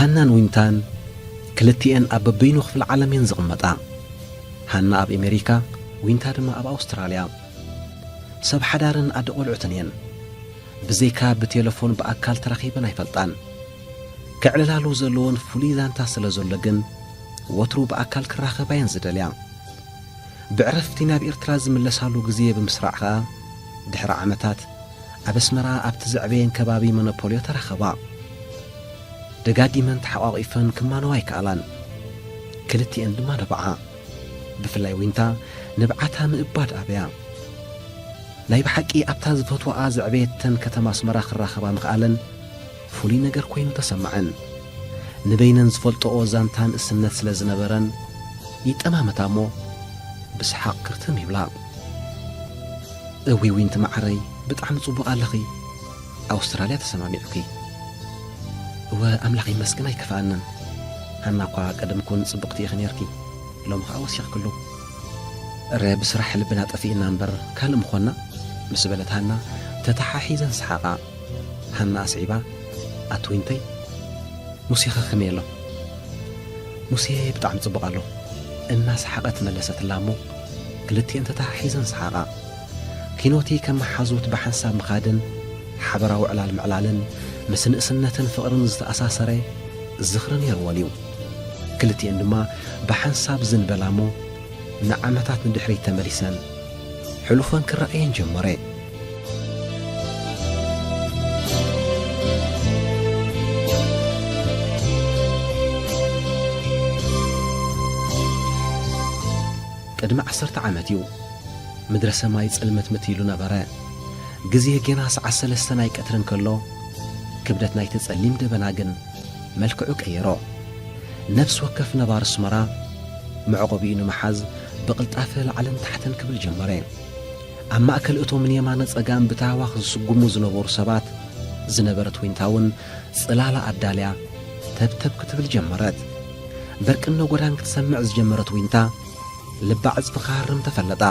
ሃናን ዊንታን ክልቲኤን ኣብ በበይኑ ክፍለ ዓለም እየን ዝቕመጣ። ሃና ኣብ ኣሜሪካ፣ ዊንታ ድማ ኣብ ኣውስትራልያ። ሰብ ሓዳርን ኣደ ቆልዑትን እየን። ብዘይካ ብቴሌፎን ብኣካል ተራኺበን ኣይፈልጣን። ክዕልላሉ ዘለዎን ፍሉይ ዛንታ ስለ ዘሎ ግን፣ ወትሩ ብኣካል ክራኸባ እየን ዝደልያ። ብዕረፍቲ ናብ ኤርትራ ዝምለሳሉ ግዜ ብምስራዕ ኸኣ፣ ድሕሪ ዓመታት ኣብ ኣስመራ ኣብቲ ዘዕበየን ከባቢ ሞኖፖልዮ ተራኸባ። ደጋጊመን ተሓቋቒፈን ክማነዋ ኣይከኣላን። ክልቲኤን ድማ ነብዓ። ብፍላይ ዊንታ ንብዓታ ምእባድ ኣብያ። ናይ ብሓቂ ኣብታ ዝፈትዋኣ ዘዕበየተን ከተማ ኣስመራ ክራኸባ ምኽኣለን ፍሉይ ነገር ኮይኑ ተሰማዐን። ንበይነን ዝፈልጥኦ ዛንታ ንእስነት ስለ ዝነበረን ይጠማመታ እሞ ብሰሓቕ ክርትም ይብላ። እዊ ዊንቲ መዓረይ፣ ብጣዕሚ ጽቡቕ ኣለኺ። ኣውስትራልያ ተሰማሚዑኪ። እወ፣ ኣምላኽ ይመስገን ኣይከፍኣንን። ሃና እኳ ቀደም ኩን ጽብቕቲ ኢኺ ኔርኪ፣ ሎሚ ኸኣ ወሲኽክሉ። እረ ብስራሕ ልብና ጠፊእና እምበር ካልእ ምኾንና፣ ምስ በለት ሃና ተተሓሒዘን ሰሓቓ። ሃና ኣስዒባ፣ ኣቲ ዊንተይ፣ ሙሴኸ ከመይ ኣሎ? ሙሴ ብጣዕሚ ጽቡቕ ኣሎ፣ እናሰሓቐት መለሰትላ እሞ፣ ክልቲኤን ተተሓሒዘን ሰሓቓ። ኪኖቲ ከም መሓዙት ብሓንሳብ ምኻድን ሓበራዊ ዕላል ምዕላልን ምስ ንእስነትን ፍቕርን ዝተኣሳሰረ ዝኽሪ ነይርወን እዩ። ክልቲኤን ድማ ብሓንሳብ ዝን በላ እሞ፣ ንዓመታት ንድሕሪት ተመሊሰን፣ ሕሉፈን ክረኣየን ጀመረ። ቅድሚ ዓሰርተ ዓመት እዩ። ምድረ ሰማይ ጽልምትምት ኢሉ ነበረ። ግዜ ጌና ሰዓት ሰለስተ ናይ ቀትሪ እንከሎ፣ ክብደት ናይቲ ጸሊም ደበና ግን መልክዑ ቀየሮ። ነፍሲ ወከፍ ነባሪ ኣስመራ መዕቆቢኡ ንምሓዝ ብቕልጣፈ ላዕልን ታሕትን ክብል ጀመረ። ኣብ ማእከል እቶም ንየማነ ጸጋም ብታህዋኽ ዝስጉሙ ዝነበሩ ሰባት ዝነበረት ዊንታ እውን ጽላላ ኣዳልያ ተብተብ ክትብል ጀመረት። በርቅን ነጎዳን ክትሰምዕ ዝጀመረት ዊንታ ልባ ዕጽፊ ክሃርም ተፈለጣ።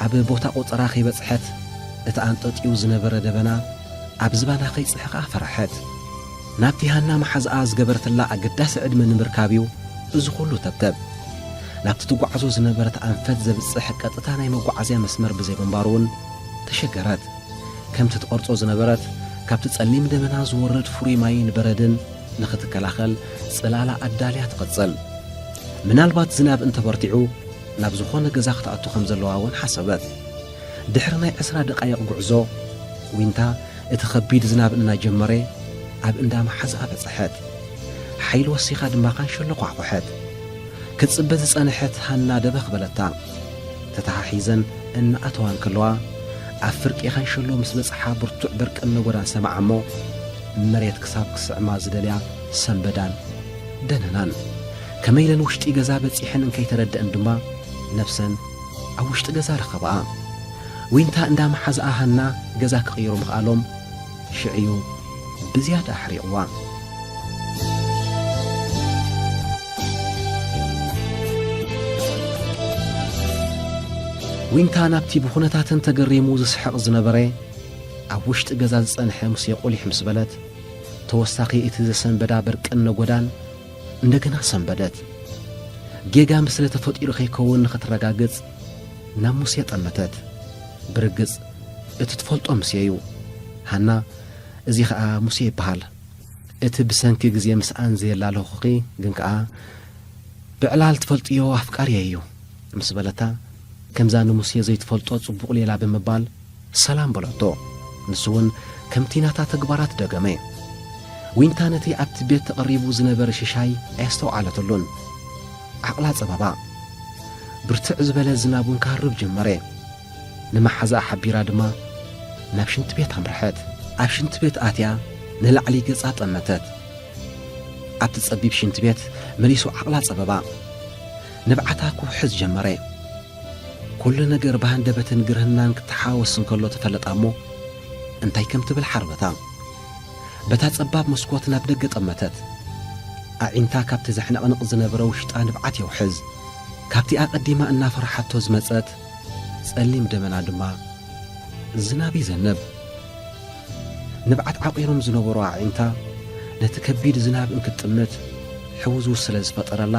ኣብ ቦታ ቆጸራ ከይበጽሐት እቲ ኣንጠጥዩ ዝነበረ ደበና ኣብ ዝባና ከይጽሒ ከኣ ፈርሐት። ናብቲ ሃና መሓዝኣ ዝገበረትላ ኣገዳሲ ዕድመ ንምርካብ እዩ እዚ ኩሉ ተብተብ። ናብቲ ትጓዓዞ ዝነበረት ኣንፈት ዘብጽሕ ቀጥታ ናይ መጓዓዝያ መስመር ብዘይምንባሩ እውን ተሸገረት። ከምቲ ትቐርጾ ዝነበረት፣ ካብቲ ጸሊም ደበና ዝወርድ ፍሩይ ማይን በረድን ንኽትከላኸል ጽላላ ኣዳልያ ትቕጽል። ምናልባት ዝናብ እንተበርቲዑ፣ ናብ ዝኾነ ገዛ ክትኣቱ ከም ዘለዋ እውን ሓሰበት። ድሕሪ ናይ ዕስራ ደቓይቕ ጉዕዞ፣ ዊንታ እቲ ኸቢድ ዝናብ እናጀመረ ኣብ እንዳ መሓዝኣ በጽሐት። ሓይሊ ወሲኻ ድማ ካንሸሎ ኳሕኩሐት። ክትጽበ ዝጸንሐት ሃና ደበኽ በለታ። ተተሓሒዘን እናኣተዋ እንከለዋ፣ ኣብ ፍርቂ ካንሸሎ ምስ በጽሓ ብርቱዕ በርቅን ነጎዳን ሰምዓ እሞ፣ መሬት ክሳብ ክስዕማ ዝደልያ ሰንበዳን ደነናን። ከመይ ኢለን ውሽጢ ገዛ በጺሐን እንከይተረድአን ድማ፣ ነብሰን ኣብ ውሽጢ ገዛ ረኸባኣ። ዊንታ እንዳ መሓዝኣ ሃና ገዛ ክቕይሩ ምኽኣሎም፣ ሽዕዩ ብዝያዳ ኣሕሪቕዋ። ዊንታ ናብቲ ብኹነታተን ተገሪሙ ዝስሕቕ ዝነበረ፣ ኣብ ውሽጢ ገዛ ዝጸንሐ ሙሴ ቁሊሕ ምስ በለት፣ ተወሳኺ እቲ ዘሰንበዳ በርቅን ነጎዳን እንደገና ሰንበደት። ጌጋ ምስለ ተፈጢሩ ከይከውን ንኽትረጋግጽ ናብ ሙሴ ጠመተት። ብርግጽ እቲ ትፈልጦ ሙሴ እዩ። ሃና፣ እዚ ኸኣ ሙሴ ይበሃል። እቲ ብሰንኪ ግዜ ምስኣን ዘየላለኹኺ ግን ከኣ ብዕላል ትፈልጥዮ ኣፍቃሪየይ እዩ ምስ በለታ፣ ከምዛ ንሙሴ ዘይትፈልጦ ጽቡቕ ሌላ ብምባል ሰላም በለቶ። ንሱ እውን ከምቲ ናታ ተግባራት ደገመ። ዊንታ ነቲ ኣብቲ ቤት ተቐሪቡ ዝነበረ ሽሻይ ኣየስተውዓለትሉን። ዓቕላ ጸበባ። ብርትዕ ዝበለ ዝናብ እውን ክሃርብ ጀመረ። ንመሓዛኣ ሓቢራ ድማ ናብ ሽንቲ ቤት ኣምርሐት። ኣብ ሽንቲ ቤት ኣትያ ንላዕሊ ገጻ ጠመተት። ኣብቲ ጸቢብ ሽንቲ ቤት መሊሱ ዓቕላ ጸበባ። ንብዓታ ክውሕዝ ጀመረ። ኩሉ ነገር ብሃንደበትን ግርህናን ክተሓዋወስ እንከሎ ተፈለጣ እሞ፣ እንታይ ከም ትብል ሓርበታ። በታ ጸባብ መስኮት ናብ ደገ ጠመተት። ኣዒንታ ካብቲ ዘሕነቕንቕ ዝነበረ ውሽጣ ንብዓት የውሕዝ። ካብቲ ኣቐዲማ እናፈርሓቶ ዝመጸት ጸሊም ደመና ድማ ዝናብ ይዘንብ። ንብዓት ዓቒሮም ዝነበሩ ኣዒንታ ነቲ ከቢድ ዝናብ እንክትጥምት ሕውዝውዝ ስለ ዝፈጠረላ፣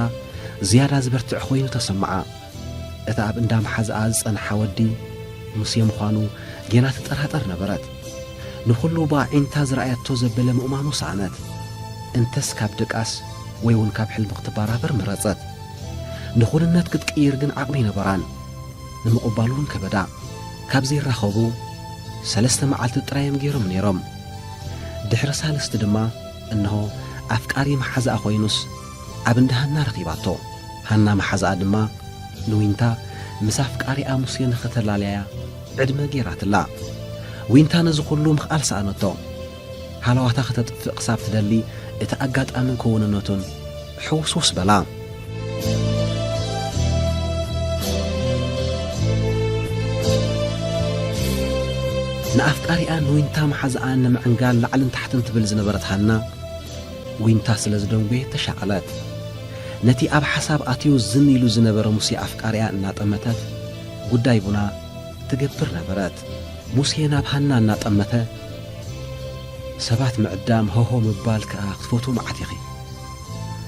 ዝያዳ ዝበርትዕ ኮይኑ ተሰምዓ። እቲ ኣብ እንዳ መሓዝኣ ዝጸንሓ ወዲ ሙሴ ምዃኑ ጌና ትጠራጠር ነበረት። ንኹሉ ብኣዒንታ ዝረኣየቶ ዘበለ ምእማኑ ሰኣነት። እንተስ ካብ ድቃስ ወይ እውን ካብ ሕልሚ ክትበራበር መረጸት። ንኹንነት ክትቅይር ግን ዓቕሚ ኣይነበራን። ንምቕባሉ እውን ከበዳ። ካብ ዘይራኸቡ ሰለስተ መዓልቲ ጥራይ እዮም ገይሮም ነይሮም። ድሕሪ ሳልስቲ ድማ እንሆ ኣፍቃሪ መሓዛኣ ኮይኑስ ኣብ እንዳ ሃና ረኺባቶ። ሃና መሓዛኣ ድማ ንዊንታ ምስ ኣፍቃሪኣ ሙሴ ንኸተላለያ ዕድመ ገይራትላ። ዊንታ ነዚ ኩሉ ምኽኣል ሰኣነቶ። ሃለዋታ ከተጥፍእ ክሳብ ትደሊ እቲ ኣጋጣምን ክውንነቱን ሕውስውስ በላ። ንኣፍቃሪኣን ዊንታ መሓዛኣን ንምዕንጋል ላዕልን ታሕትን ትብል ዝነበረት ሃና፣ ዊንታ ስለ ዝደንጎየት ተሻቐለት። ነቲ ኣብ ሓሳብ ኣትዩ ዝን ኢሉ ዝነበረ ሙሴ ኣፍቃሪኣ እናጠመተት ጉዳይ ቡና ትገብር ነበረት። ሙሴ ናብ ሃና እናጠመተ፣ ሰባት ምዕዳም፣ ሆሆ ምባል ከኣ ክትፈትዊ መዓት ኢኺ።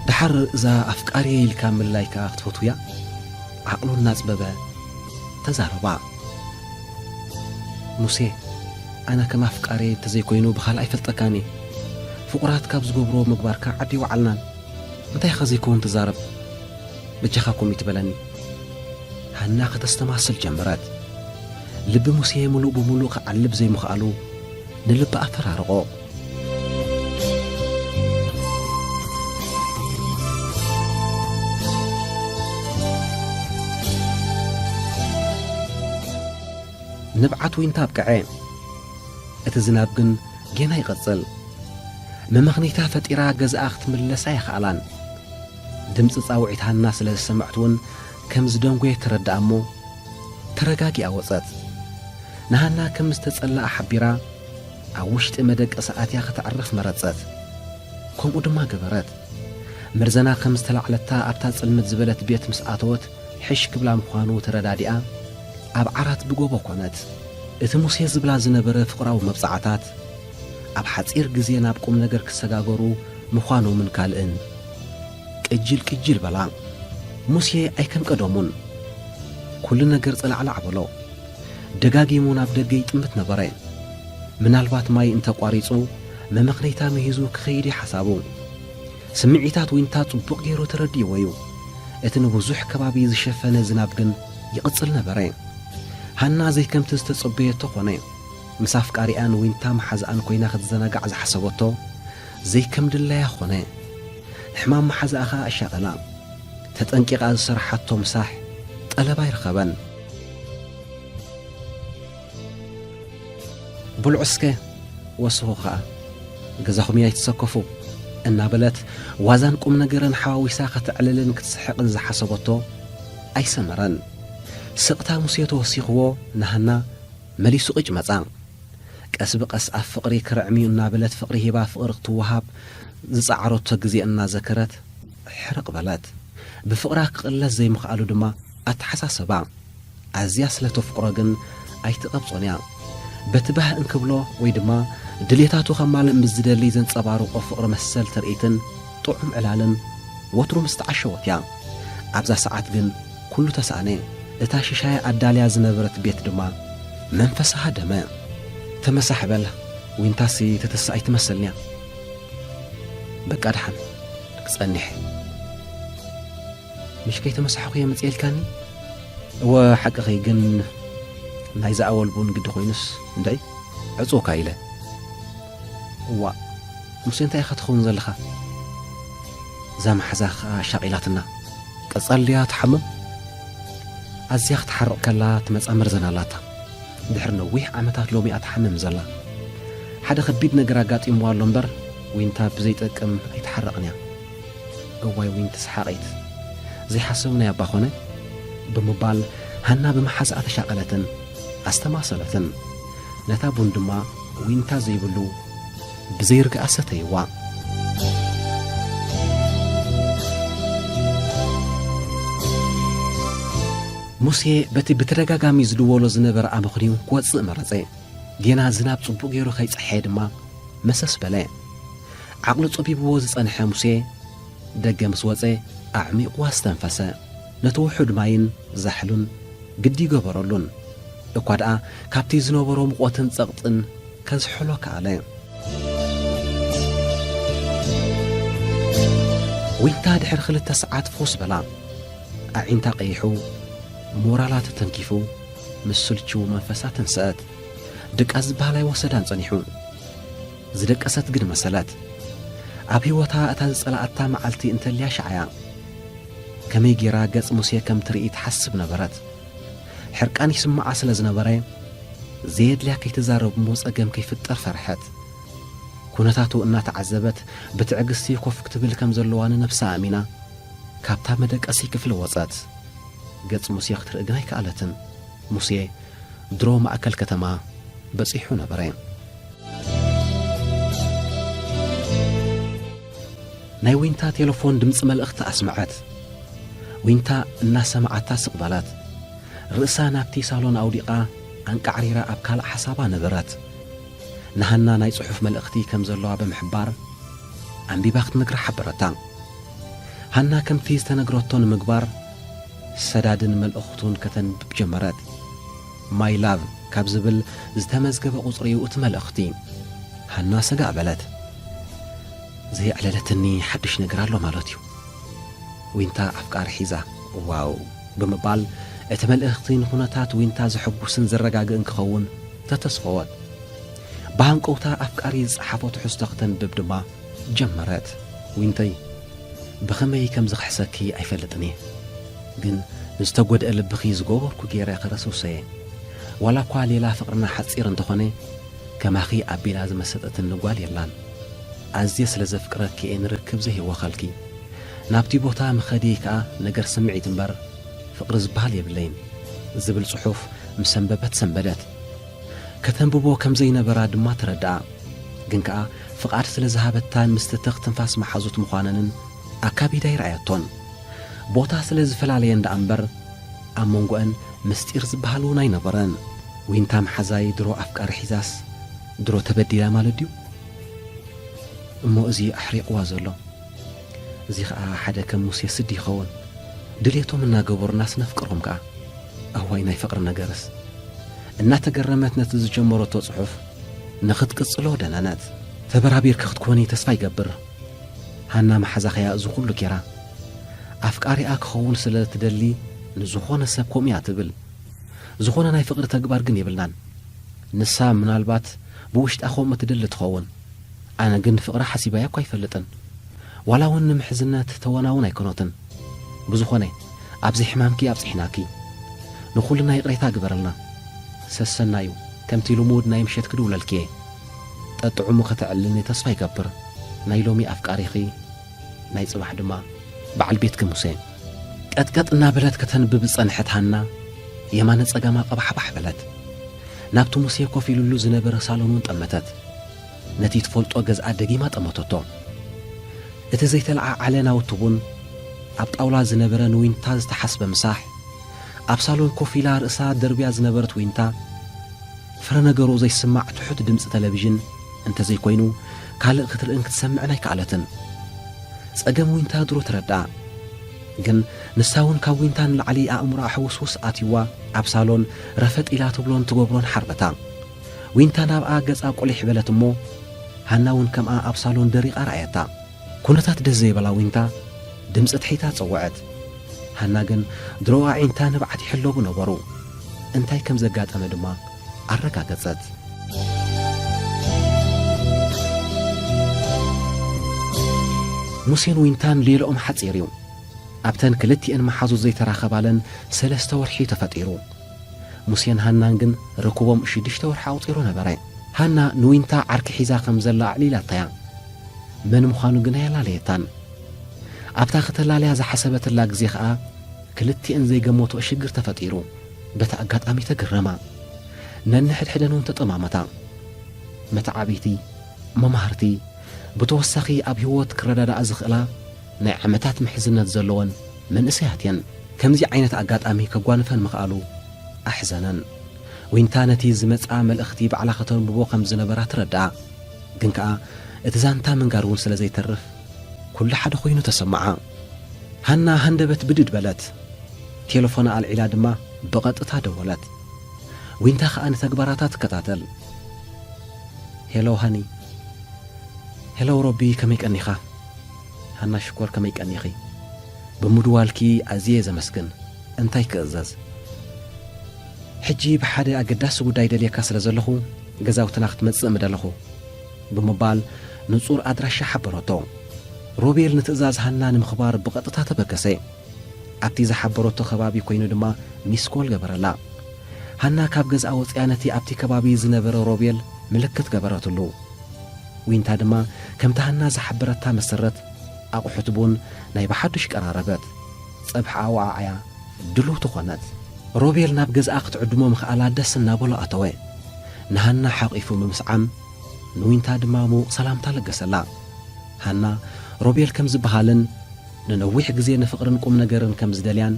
ደሓር እዛ ኣፍቃሪየ ኢልካ ምልላይ ከኣ ክትፈትውያ? ዓቕሉ እናጽበበ ተዛረባ። ሙሴ፣ ኣነ ከም ኣፍቃሪ እንተዘይኮይኑ ብኻልእ ኣይፈልጠካን እየ። ፍቑራት ካብ ዝገብርዎ ምግባርካ ዓዲ ይወዓልናን። እንታይ ኢኻ ዘይከውን ትዛረብ? በጃኻ ኮም ይትበለኒ። ሃና ከተስተማስል ጀመረት። ልቢ ሙሴ ምሉእ ብምሉእ ክዓልብ ዘይምኽኣሉ ንልቢ ኣፈራርቖ። ንብዓት ዊንታ ኣብቅዐ። እቲ ዝናብ ግን ጌና ይቐጽል። መመኽነይታ ፈጢራ ገዛኣ ክትምለስ ኣይኸኣላን። ድምጺ ጻውዒት ሃና ስለ ዝሰምዐት እውን ከም ዝደንጎየት ተረድኣ እሞ፣ ተረጋጊኣ ወጸት። ንሃና ከም ዝተጸልኣ ሓቢራ፣ ኣብ ውሽጢ መደቀሲ ኣትያ ከተዕርፍ መረጸት። ከምኡ ድማ ገበረት። መርዘና ከም ዝተላዕለታ ኣብታ ጽልምት ዝበለት ቤት ምስ ኣተወት፣ ሕሽ ክብላ ምዃኑ ተረዳዲኣ፣ ኣብ ዓራት ብጎቦ ኮነት። እቲ ሙሴ ዝብላ ዝነበረ ፍቕራዊ መብጽዓታት፣ ኣብ ሓጺር ግዜ ናብ ቁም ነገር ክሰጋገሩ ምዃኖምን ካልእን፣ ቅጅል ቅጅል በላ። ሙሴ ኣይከም ቀደሙን። ኩሉ ነገር ጸላዕላዕ በሎ። ደጋጊሙ ናብ ደገ ይጥምት ነበረ። ምናልባት ማይ እንተቋሪጹ፣ መመኽነይታ ምሂዙ ክኸይድ እዩ ሓሳቡ። ስምዒታት ዊንታ ጽቡቕ ገይሩ ተረዲእዎ እዩ። እቲ ንብዙሕ ከባቢ ዝሸፈነ ዝናብ ግን ይቕጽል ነበረ። ሃና ዘይከምቲ ዝተጸበየቶ ኾነ። ምስ ኣፍቃሪኣን ዊንታ መሓዝኣን ኮይና ክትዘናጋዕ ዝሓሰበቶ ዘይከም ድላያ ኾነ። ሕማም መሓዝኣ ኸኣ ኣሻቐላ። ተጠንቂቓ ዝሰርሓቶ ምሳሕ ጠለብ ኣይረኸበን። ብልዑ እስከ፣ ወስኹ ኸኣ፣ ገዛኹም እያ ኣይትሰከፉ፣ እናበለት ዋዛን ቁም ነገርን ሓዋዊሳ ከተዕልልን ክትስሕቕን ዝሓሰበቶ ኣይሰመረን። ስቕታ ሙሴ ተወሲኽዎ ንሃና መሊሱ ቅጭ መጻ። ቀስ ብቐስ ኣብ ፍቕሪ ክርዕም እዩ እናበለት ፍቕሪ ሂባ ፍቕሪ ክትወሃብ ዝጸዓረቶ ግዜ እናዘከረት ሕርቕ በለት። ብፍቕራ ክቕለስ ዘይምኽኣሉ ድማ ኣተሓሳሰባ። ኣዝያ ስለ ተፍቅሮ ግን ኣይትቐብጾን እያ። በቲ ባህ እንክብሎ ወይ ድማ ድሌታቱ ከማልእ ምስ ዝደሊ ዘንጸባርቖ ፍቕሪ መሰል ትርኢትን ጥዑም ዕላልን ወትሩ ምስ ተዓሸወት እያ። ኣብዛ ሰዓት ግን ኩሉ ተሳእነ። እታ ሽሻያ ኣዳልያ ዝነበረት ቤት ድማ መንፈሳ ሃደመ። ተመሳሕ በል፣ ዊንታሲ ተተስኣ ኣይትመስልን እያ። በቃ ደሓን ክጸንሕ። ምሽ ከይተመሳሕኹ እየ መጽኤ ኢልካኒ? እወ ሓቅኺ፣ ግን ናይዛ ኣወል ቡን ግዲ ኮይኑስ እንድዒ ዕጽውካ ኢለ። እዋእ፣ ሙሴ እንታይ ኢኻ ትኸውን ዘለኻ? እዛ መሓዛ ኸኣ ሻቒላትና። ቀጻል ድያ ትሓምም? ኣዝያ ክትሓርቕ ከላ ትመጻ መርዘና ኣላታ። ድሕሪ ነዊሕ ዓመታት ሎሚ እያ ትሓምም ዘላ። ሓደ ከቢድ ነገር ኣጋጢምዋ ኣሎ እምበር፣ ዊንታ ብዘይጠቅም ኣይትሓርቕን እያ። እዋይ ዊንቲ ሰሓቒት፣ ዘይሓሰብናያ እባ ኾነ፣ ብምባል ሃና ብመሓዛኣ ተሻቐለትን ኣስተማሰለትን። ነታ ቡን ድማ ዊንታ ዘይብሉ ብዘይርግኣ ሰተይዋ። ሙሴ በቲ ብተደጋጋሚ ዝድወሎ ዝነበረ ኣመኽንዩ ክወጽእ መረጸ። ጌና ዝናብ ጽቡቕ ገይሩ ከይጸሓየ ድማ መሰስ በለ። ዓቕሉ ጸቢብዎ ዝጸንሐ ሙሴ፣ ደገ ምስ ወጸ ኣዕሚቑዋ ኣስተንፈሰ። ነቲ ውሑድ ማይን ዛሕሉን ግዲ ይገበረሉን። እኳ ደኣ ካብቲ ዝነበሮ ምቖትን ጸቕጥን ከዝሕሎ ከኣለ። ዊንታ ድሕሪ ክልተ ሰዓት ፎስ በላ። ኣዒንታ ቀይሑ፣ ሞራላ ተተንኪፉ፣ ምስ ስልችው መንፈሳ ተንስአት። ድቃስ ዝበሃል ኣይወሰዳን ጸኒሑ። ዝደቀሰት ግን መሰለት። ኣብ ህይወታ እታ ዝጸላኣታ መዓልቲ እንተልያ ሸዓያ። ከመይ ጌራ ገጽ ሙሴ ከም ትርኢ ትሓስብ ነበረት። ሕርቃን ይስምዓ ስለ ዝነበረ፣ ዘየድልያ ከይትዛረብ እሞ ጸገም ከይፍጠር ፈርሐት። ኩነታቱ እናተዓዘበት፣ ብትዕግስቲ ኮፍ ክትብል ከም ዘለዋ ንነብሳ ኣሚና፣ ካብታ መደቀሲ ክፍሊ ወጸት። ገጽ ሙሴ ክትርኢ ግን ኣይከኣለትን። ሙሴ ድሮ ማእከል ከተማ በጺሑ ነበረ። ናይ ዊንታ ቴሌፎን ድምጺ መልእኽቲ ኣስመዐት። ዊንታ እናሰምዓታ ስቕ በለት። ርእሳ ናብቲ ሳሎን ኣውዲቓ ኣንቃዕሪራ ኣብ ካልእ ሓሳባ ነበረት። ንሃና ናይ ጽሑፍ መልእኽቲ ከም ዘለዋ ብምሕባር ኣንቢባ ክትነግራ ሓበረታ። ሃና ከምቲ ዝተነግረቶ ንምግባር ሰዳድን መልእኽቱን ከተንብብ ጀመረት። ማይ ላቭ ካብ ዝብል ዝተመዝገበ ቁጽሪ እዩ እቲ መልእኽቲ። ሃና ሰጋእ በለት። "ዘየዕለለትኒ ሓድሽ ነገር ኣሎ ማለት እዩ። ዊንታ ኣፍቃሪ ሒዛ። ዋው!" ብምባል እቲ መልእኽቲ ንኹነታት ዊንታ ዘሐጉስን ዘረጋግእን ክኸውን ተተስፈወት። ብሃንቀውታ ኣፍቃሪ ዝጸሓፎ ትሕዝቶ ከተንብብ ድማ ጀመረት። "ዊንተይ፣ ብኸመይ ከም ዝኽሕሰኪ ኣይፈልጥን እየ፣ ግን ንዝተጎድአ ልብኺ ዝገበርኩ ገይረ ከረስርሶ እየ። ዋላ እኳ ሌላ ፍቕርና ሓጺር እንተኾነ፣ ከማኺ ኣቢላ ዝመሰጠትኒ ጓል የላን። ኣዝየ ስለ ዘፍቅረኪ እየ ንርክብ ዘይህወኸልኪ። ናብቲ ቦታ ምኸድየይ ከኣ ነገር ስምዒት እምበር ፍቕሪ ዝበሃል የብለይን" ዝብል ጽሑፍ ምስ ኣንበበት ሰንበደት። ከተንብቦ ከም ዘይነበራ ድማ ተረድኣ። ግን ከኣ ፍቓድ ስለ ዝሃበታን ምስቲ ትኽ ትንፋስ መሓዙት ምዃነንን ኣካቢዳ ኣይረኣየቶን። ቦታ ስለ ዝፈላለየን ደኣ እምበር ኣብ መንጎአን ምስጢር ዝበሃል እውን ኣይነበረን። ዊንታ መሓዛይ ድሮ ኣፍቃሪ ሒዛስ ድሮ ተበዲላ ማለት ድዩ? እሞ እዚ ኣሕሪቕዋ ዘሎ። እዚ ኸኣ ሓደ ከም ሙሴ ስዲ ይኸውን። ድሌቶም እናገበሩናስ ነፍቅሮም ከኣ። ኣዋይ ናይ ፍቕሪ ነገርስ። እናተገረመት ነቲ ዝጀመረቶ ጽሑፍ ንኽትቅጽሎ ደነነት። "ተበራቢርኪ ክትኮኒ ተስፋ ይገብር። ሃና መሓዛኸያ እዚ ኩሉ ጌራ። ኣፍቃሪኣ ክኸውን ስለ ትደሊ ንዝኾነ ሰብ ከምኡ እያ ትብል። ዝኾነ ናይ ፍቕሪ ተግባር ግን የብልናን። ንሳ ምናልባት ብውሽጣ ከምኡ ትደሊ ትኸውን። ኣነ ግን ፍቕራ ሓሲባያ እኳ ኣይፈልጥን። ዋላ እውን ንምሕዝነት ተወናውን ኣይኮነትን። ብዝኾነ፣ ኣብዚ ሕማምኪ ኣብጺሕናኪ። ንኹልና ይቕሬታ ግበረልና። ሰሰናዩ፣ ከምቲ ልሙድ ናይ ምሸት ክድውለልኪ እየ። ጠጥዑሙ ከተዕልልኒ ተስፋ ይገብር። ናይ ሎሚ ኣፍቃሪኺ፣ ናይ ጽባሕ ድማ በዓል ቤትኪ ሙሴ። ቀጥቀጥ እናበለት ከተንብብ ዝጸንሐት ሃና፣ የማነ ጸጋማ ቀባሕባሕ በለት። ናብቲ ሙሴ ኮፍ ኢሉሉ ዝነበረ ሳሎን እውን ጠመተት። ነቲ ትፈልጦ ገዝኣ ደጊማ ጠመተቶ። እቲ ዘይተለዓዓለ ናውቲ ቡን፣ ኣብ ጣውላ ዝነበረ ንዊንታ ዝተሓስበ ምሳሕ፣ ኣብ ሳሎን ኮፍ ኢላ ርእሳ ደርብያ ዝነበረት ዊንታ፣ ፍረ ነገሩ ዘይስማዕ ትሑት ድምጺ ተለቪዥን እንተዘይኮይኑ፣ ካልእ ክትርእን ክትሰምዕን ኣይከኣለትን። ጸገም ዊንታ ድሮ ተረድኣ። ግን ንሳ እውን ካብ ዊንታ ንላዕሊ ኣእምሮኣ ሕውስውስ ኣትይዋ፣ ኣብ ሳሎን ረፈጥ ኢላ ትብሎን ትገብሮን ሓርበታ። ዊንታ ናብኣ ገጻ ቁሊሕ በለት እሞ፣ ሃና እውን ከምኣ ኣብ ሳሎን ደሪቓ ረኣየታ። ኩነታት ደስ ዘይበላ ዊንታ ድምጺ ትሒታ ጸውዐት። ሃና ግን ድሮ ኣዒንታ ንብዓት ይሕለቡ ነበሩ። እንታይ ከም ዘጋጠመ ድማ ኣረጋገጸት። ሙሴን ዊንታን ሌላኦም ሓጺር እዩ። ኣብተን ክልቲኤን መሓዙት ዘይተራኸባለን ሰለስተ ወርሒ ተፈጢሩ። ሙሴን ሃናን ግን ርክቦም ሽዱሽተ ወርሒ ኣቑጺሩ ነበረ። ሃና ንዊንታ ዓርኪ ሒዛ ከም ዘላ ኣዕሊላታያ። መን ምዃኑ ግን ኣየላለየታን። ኣብታ ከተላልያ ዝሓሰበትላ ግዜ ኸኣ ክልቲኤን ዘይገመቶ ሽግር ተፈጢሩ። በቲ ኣጋጣሚ ተገረማ። ነንሕድሕደን እውን ተጠማመታ። መተዓብይቲ፣ መማህርቲ፣ ብተወሳኺ ኣብ ህይወት ክረዳዳኣ ዝኽእላ ናይ ዓመታት ምሕዝነት ዘለወን መንእሰያት እየን። ከምዚ ዓይነት ኣጋጣሚ ከጓንፈን ምኽኣሉ ኣሕዘነን። ዊንታ ነቲ ዝመጽኣ መልእኽቲ ባዕላ ከተንብቦ ከም ዝነበራ ትረድኣ። ግን ከኣ እቲ ዛንታ ምንጋር እውን ስለ ዘይተርፍ፣ ኩሉ ሓደ ኮይኑ ተሰምዓ። ሃና ሃንደበት ብድድ በለት። ቴሌፎና ኣልዒላ ድማ ብቐጥታ ደወለት። ዊንታ ከኣ ንተግባራታ ትከታተል። "ሄሎ ሃኒ። ሄሎ ሮቢ፣ ከመይ ቀኒኻ?" "ሃና ሽኮር፣ ከመይ ቀኒኺ?" "ብምድዋልኪ ኣዝየ ዘመስግን። እንታይ ክእዘዝ?" "ሕጂ ብሓደ ኣገዳሲ ጉዳይ ደልየካ ስለ ዘለኹ፣ ገዛውትና ክትመጽእ ምደለኹ" ብምባል ንጹር ኣድራሻ ሓበረቶ። ሮቤል ንትእዛዝ ሃና ንምኽባር ብቐጥታ ተበገሰ። ኣብቲ ዝሓበረቶ ከባቢ ኮይኑ ድማ ሚስኮል ገበረላ። ሃና ካብ ገዝኣ ወጺኣ ነቲ ኣብቲ ከባቢ ዝነበረ ሮቤል ምልክት ገበረትሉ። ዊንታ ድማ ከምቲ ሃና ዝሓበረታ መሰረት ኣቑሑት ቡን ናይ ብሓዱሽ ቀራረበት። ጸብሒ ኣወዓዓያ ድልውቲ ኾነት። ሮቤል ናብ ገዝኣ ክትዕድሞ ምኽኣላ ደስ እናበሎ ኣተወ። ንሃና ሓቒፉ ብምስዓም ንዊንታ ድማ ምዉቕ ሰላምታ ለገሰላ። ሃና ሮቤል ከም ዝበሃልን ንነዊሕ ግዜ ንፍቕርን ቁም ነገርን ከም ዝደልያን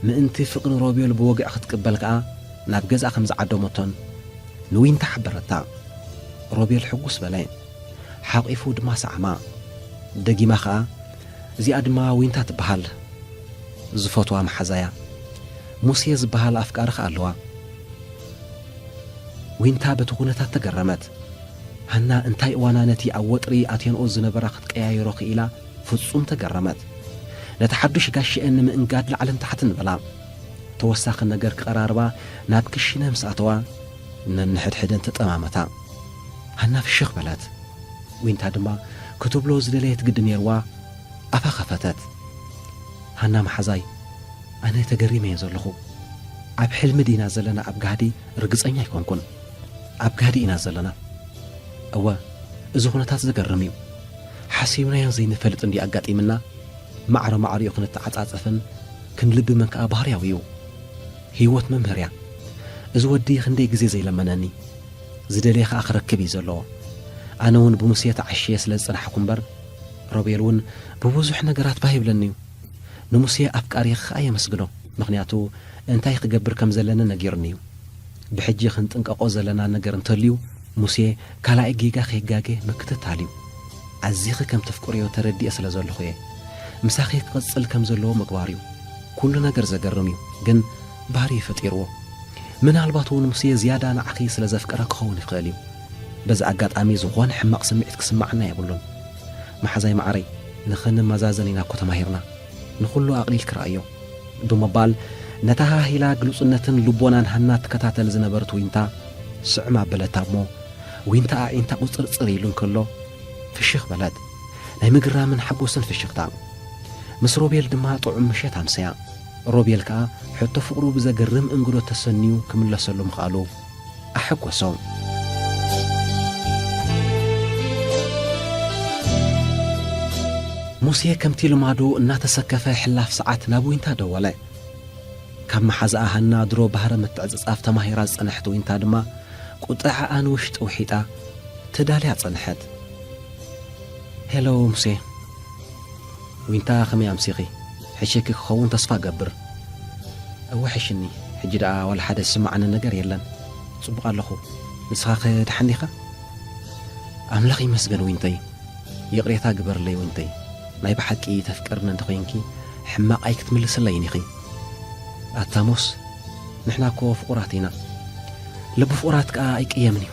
ምእንቲ ፍቕሪ ሮቤል ብወግዒ ክትቅበል ከኣ ናብ ገዝኣ ከም ዝዓደመቶን ንዊንታ ሓበረታ። ሮቤል ሕጉስ በለ። ሓቒፉ ድማ ሰዓማ። ደጊማ ኸኣ፣ "እዚኣ ድማ ዊንታ ትበሃል። ዝፈትዋ መሓዛያ። ሙሴ ዝበሃል ኣፍቃሪ ኸኣ ኣለዋ።" ዊንታ በቲ ኩነታት ተገረመት። ሃና እንታይ እዋና ነቲ ኣብ ወጥሪ ኣትየንኦ ዝነበራ ክትቀያይሮ ክኢላ ፍጹም ተገረመት። ነቲ ሓዱሽ ጋሽአን ንምእንጋድ ላዕልን ታሕትን በላ። ተወሳኺ ነገር ክቐራርባ ናብ ክሽነ ምስ ኣተዋ፣ ነንሕድሕደን ተጠማመታ። ሃና ፍሽኽ በለት። ዊንታ ድማ ክትብሎ ዝደለየት ግዲ ነይርዋ፣ ኣፋ ኸፈተት። "ሃና መሓዛይ፣ ኣነ ተገሪመ እየ ዘለኹ። ኣብ ሕልሚ ዲና ዘለና ኣብ ጋህዲ ርግጸኛ ኣይኮንኩን። ኣብ ጋህዲ ኢና ዘለና። እወ፣ እዚ ኩነታት ዘገርም እዩ። ሓሲብናዮ ዘይንፈልጥ እንድዩ ኣጋጢምና። ማዕረ ማዕሪኡ ክንተዓጻጸፍን ክንልብምን ከኣ ባህርያዊ እዩ። ህይወት መምህር እያ። እዚ ወዲ ክንደይ ግዜ ዘይለመነኒ። ዝደልየ ከኣ ክረክብ እዩ ዘለዎ። ኣነ እውን ብሙሴ ተዓሽየ ስለ ዝጸናሕኩ እምበር፣ ሮቤል እውን ብብዙሕ ነገራት ባህ ይብለኒ እዩ። ንሙሴ ኣፍቃሪኺ ከኣ የመስግኖ። ምኽንያቱ እንታይ ክገብር ከም ዘለኒ ነጊሩኒ እዩ። ብሕጂ ክንጥንቀቖ ዘለና ነገር እንተልዩ፣ ሙሴ ካልኣይ ጌጋ ከይጋገ ምክትታል እዩ። ኣዚኺ ከም ተፍቅርዮ ተረዲኤ ስለ ዘለኹ እየ። ምሳኺ ክቕጽል ከም ዘለዎ ምግባር እዩ። ኩሉ ነገር ዘገርም እዩ፣ ግን ባህሪ እዩ ፈጢርዎ። ምናልባት እውን ሙሴ ዝያዳ ንዓኺ ስለ ዘፍቀረ ክኸውን ይኽእል እዩ። በዚ ኣጋጣሚ ዝኾነ ሕማቕ ስምዒት ክስምዓና የብሉን። መሓዛይ መዓረይ፣ ንኽንመዛዘን ኢና እኮ ተማሂርና። ንኹሉ ኣቕሊልኪ ረኣዮ። ብምባል ነታ ሃሂላ ግሉጽነትን ልቦናን ሃና ትከታተል ዝነበረት ዊንታ ስዕም ኣበለታ እሞ፣ ዊንታ ኣዒንታ ቁጽርጽር ኢሉ እንከሎ ፍሽኽ በለት። ናይ ምግራምን ሓጎስን ፍሽኽታ። ምስ ሮቤል ድማ ጥዑም ምሸት ኣምሰያ። ሮቤል ከኣ ሕቶ ፍቕሩ ብዘገርም እንግዶ ተሰንዩ ክምለሰሉ ምኽኣሉ ኣሐጎሶ። ሙሴ ከምቲ ልማዱ እናተሰከፈ ሕላፍ ሰዓት ናብ ዊንታ ደወለ። ካብ መሓዛኣ ሃና ድሮ ባህረ ምትዕጽጻፍ ተማሂራ ዝጸንሐት ዊንታ ድማ ቁጥዐኣ ንውሽጢ ውሒጣ ተዳልያ ጸንሐት። "ሄሎ ሙሴ። ዊንታ ከመይ ኣምሲኺ? ሕሸኪ ክኸውን ተስፋ እገብር።" "እወ ሕሽኒ፣ ሕጂ ደኣ ዋላ ሓደ ዝስምዓኒ ነገር የለን። ጽቡቕ ኣለኹ። ንስኻኸ ደሓን ዲኻ?" "ኣምላኽ ይመስገን ዊንተይ። ይቕሬታ ግበርለይ ዊንተይ። ናይ ብሓቂ ተፍቅርኒ እንተኾይንኪ ሕማቕ ኣይክትምልስለይን ኢኺ።" "ኣታ ሞስ፣ ንሕና እኮ ፍቑራት ኢና። ልቢ ፍቑራት ከኣ ኣይቅየምን እዩ።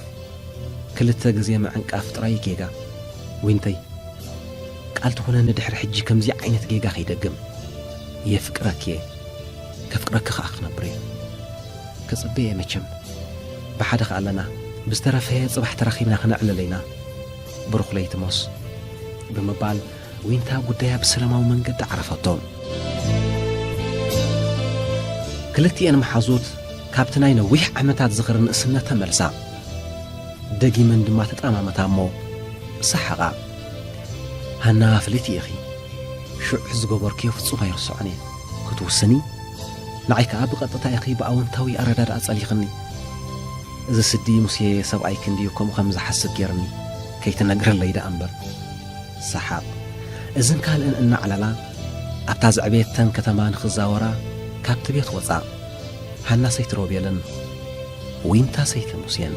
ክልተ ግዜ ምዕንቃፍ ጥራይ ጌጋ። ዊንተይ፣ ቃል ትኹነኒ ድሕሪ ሕጂ ከምዚ ዓይነት ጌጋ ከይደግም። የፍቅረኪ እየ። ከፍቅረኪ ከኣ ክነብር እየ። ክጽበ እየ መቸም። ብሓደ ከኣ ኣለና። ብዝተረፈ ጽባሕ ተራኺብና ክነዕልል ኢና። ብሩኽ ለይቲ ሞስ" ብምባል ዊንታ ጉዳያ ብሰላማዊ መንገዲ ዓረፈቶ። ክልቲኤን መሓዙት ካብቲ ናይ ነዊሕ ዓመታት ዝኽሪ ንእስነት ተመልሳ። ደጊመን ድማ ተጠማመታ እሞ ሰሓቓ። "ሃና ፍልይቲ ኢኺ። ሽዑ ዝገበርክዮ ፍጹም ኣይርስዖን እየ። ክትውስኒ፣ ንዓይ ከኣ ብቐጥታ ኢኺ ብኣወንታዊ ኣረዳድኣ ጸሊኽኒ። እዚ ስዲ ሙሴ ሰብኣይኪ እንድዩ ከምኡ ከም ዝሓስብ ጌርኒ፣ ከይትነግርለይ ደኣ እምበር።" ሰሓቕ። እዝን ካልእን እናዕለላ ኣብታ ዘዕበየተን ከተማ ንኽዛወራ ካብቲ ቤት ወጻ። ሃና ሰይቲ ሮቤልን ዊንታ ሰይቲ ሙሴን።